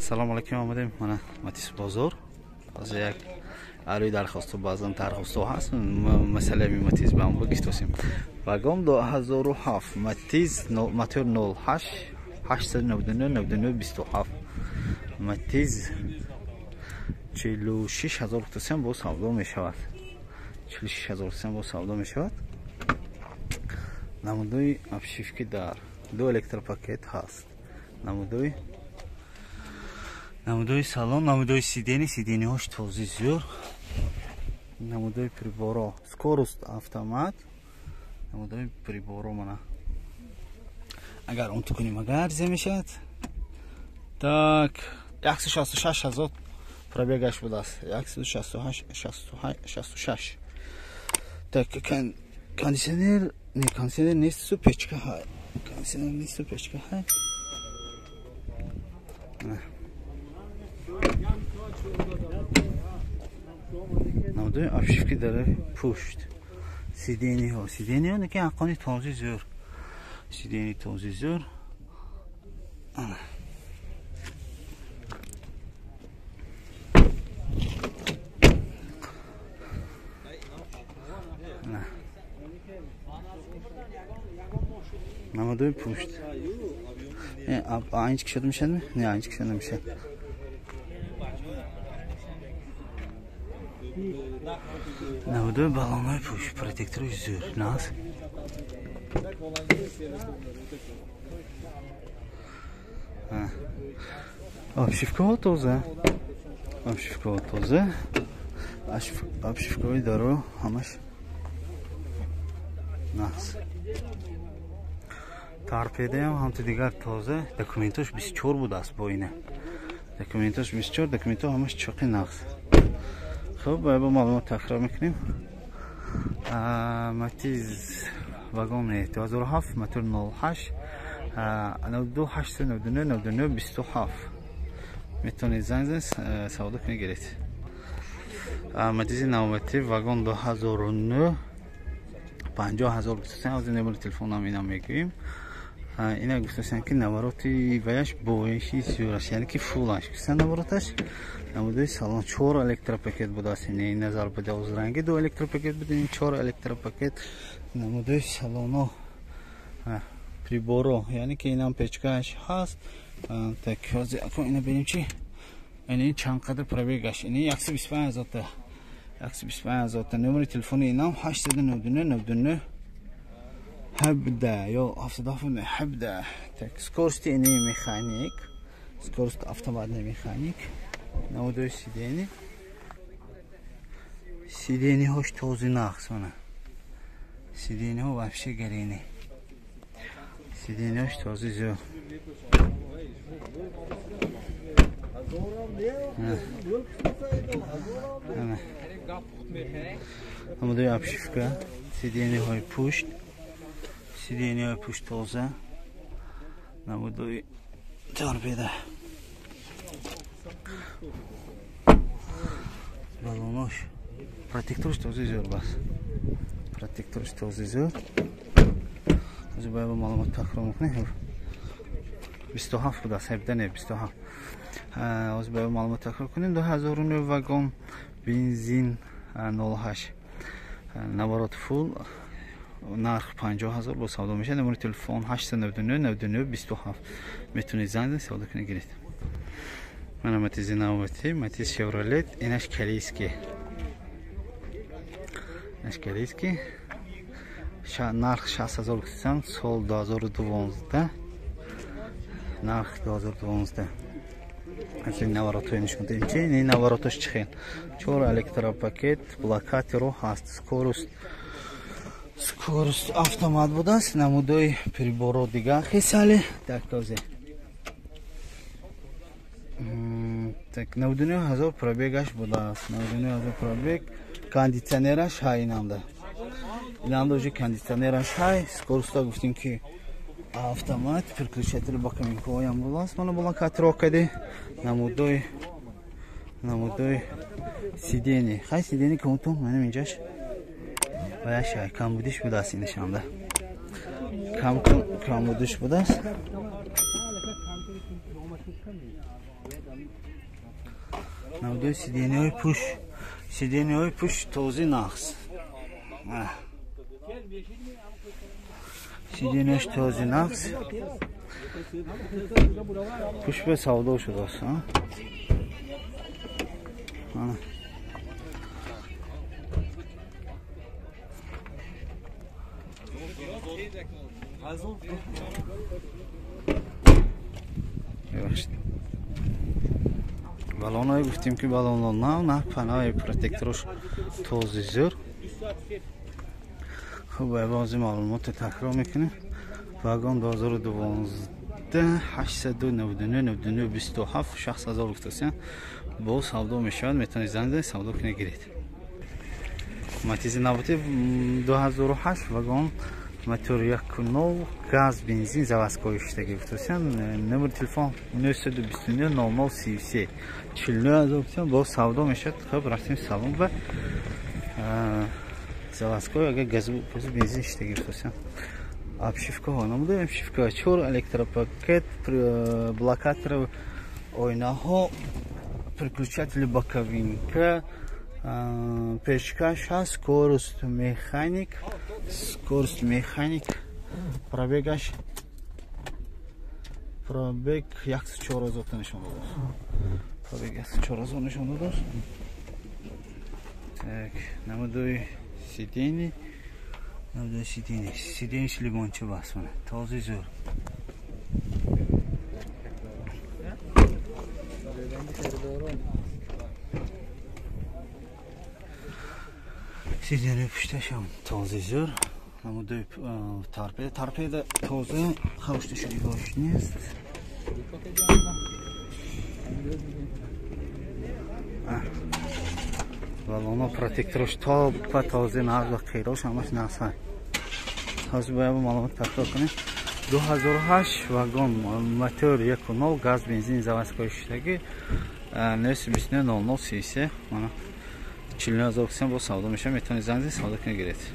Салом алейкум, омадем мана Матиз бозор. Ҳозир як арӯи дархосту баъзан дархостҳо ҳаст. Масъалаи Матиз ба ҳам гифтосем. Вагон 2007 Матиз мотор 08 899 99 27 Матиз 46000 гуфтасем, бо савдо мешавад. 46000 гуфтасем, бо савдо мешавад. Намудои обшивки дар ду электропакет ҳаст. Намудои салон, намудои сидени, сидениҳош този зӯр. Намудои приборо, скорость автомат, намудои приборо мана. Агар он ту кунем, агар зе мешавад. Так, 166 000 пробегаш будааст. 168 66. Так, кондиционер, не, кондиционер нест, су печка ҳай. Кондиционер нест, су печка ҳай. Намудои обшивки дар пушт. Сидениҳо, сидениҳо неки ҳаққони този зӯр. Сидени този зӯр. Намудои пушт. Айнч кишода мешавад? Не, айнч кишода намешавад. Намудои баллонҳои пушт, протектори зӯр, наз. Обшивкаҳо тоза. Обшивкаҳо тоза. Обшивкаҳои даро ҳамаш наз. Торпедаам ҳамту дигар тоза. Документош 24 будааст бо ина. Документош 24, документҳо ҳамаш чоқи нағз. Хуб, бо маълумот такрор мекунем. Матиз вагон 2007 мотор 08 92 899 99 27. Метавонед занг занед, савдо кунед, гиред. Матизи навбатӣ вагон 2009 50000 гуфтасен. Ҳозир номери телефонам инам мегӯем. Ина гуфтасен ки навороти ваяш боиши зӯраш, яъне ки фулаш гуфтан навороташ. Намудои салон 4 электропакет будааст. Ин назар ба ранги ду электропакет буд, ин 4 электропакет. Намудои салоно, приборо, яъне ки инам печкааш ҳаст. Так, ҳозир ина бинем чи. Ин чанд қадр пробегаш. Ин 125 000 та. 125 000 та. Номери телефони инам 899 99 17 ё 77 17. Так, скорости ини механик. Скорость автомат не механик. Намудои сидени. Сидениҳош този нағз мана. Сидениҳо вообще гарени. Сидениҳош този зӯр. Намудои обшивка, сидениҳои пушт. Сидениҳои пушт тоза. Намудои торпеда. Баллонош, протекторш този зӯр бас. Протекторш този зӯр. Ҳозир бояд бо маълумот такрор мекунем. 27 будааст, 17 не, 27. Ҳозир бояд маълумот такрор кунем. 2009 вагон бензин 08 наворот фул, нарх 50000 бо савдо мешавад. Номери телефон 899 99 27. Метавонед занг занед, савдо кунед, гиред. Мана Матизи навбатӣ, Матиз Шевролет, инаш корейский. Инаш корейский. Нарх 60000 гуфтасам, сол 2012. Нарх 2012. Ин наворотҳои нишон додем чи? Ин наворотош чӣ хел? 4 электропакет, блокаторо ҳаст, скорость автомат будааст, намудои приборо дигар хисали. Так, този. Так, 99000 пробегаш будааст. 99000 пробег. Кондиционераш ҳай инамда. Инамда уже кондиционераш ҳай. Скоростьа гуфтем ки автомат, переключатель ба каминкоям будааст. Мана блокаторо кади. Намудои сидени. Хай сидени кунту, манам инҷаш. Ваяш ҳай камбудиш будааст инашамда. Камбудиш будааст. Намудои сидениҳои пуш, сидениҳои пуш този нақс. Сидениҳош този нақс. Пуш ба савдо шудааст. Балонҳое гуфтем ки балонҳо нав, на панаи протекторош този зӯр. Хуб, бози маълумотро такрор мекунем. Вагон 2012 899 99 27 6000 гуфтасиям. Боз савдо мешавад, метавонед занг занед, савдо кунед, гиред. Матизи навбати 2008 вагон мотор 1.0 газ бензин заводской шудаги гуфтасиям. Номери телефон 929 00 33 49000 гуфтасиям. Боз савдо мешавад. Хуб, рафтем салон ба заводской агар газ бензин шудаги гуфтасиям. Обшивкаҳо намудаем, обшивка 4 электропакет, блокатор оинаҳо, переключатели боковинка, пешкаш ҳаст, скорость механик, скорость механик, пробегаш пробег 104 000 нишон додааст. Пробег 104 000 нишон додааст. Так, намудои сидени, намудои сидени, сидениш лимонча баст, мана този зӯр. Сидени пушташам този зӯр. Намудои торпеда, торпеда тоза, хавшта шудигош нест. Балона протекторош топа тоза, нағз ва қирош ҳамаш нағз. Ҳозир бояд маълумот такрор кунем. 2008 вагон мотор 1.0 газ бензин заводской шудаги 929 00 33 мана 49000 гуфтем, боз савдо мешавад, метавонед занг занед, савдо кунед, гиред.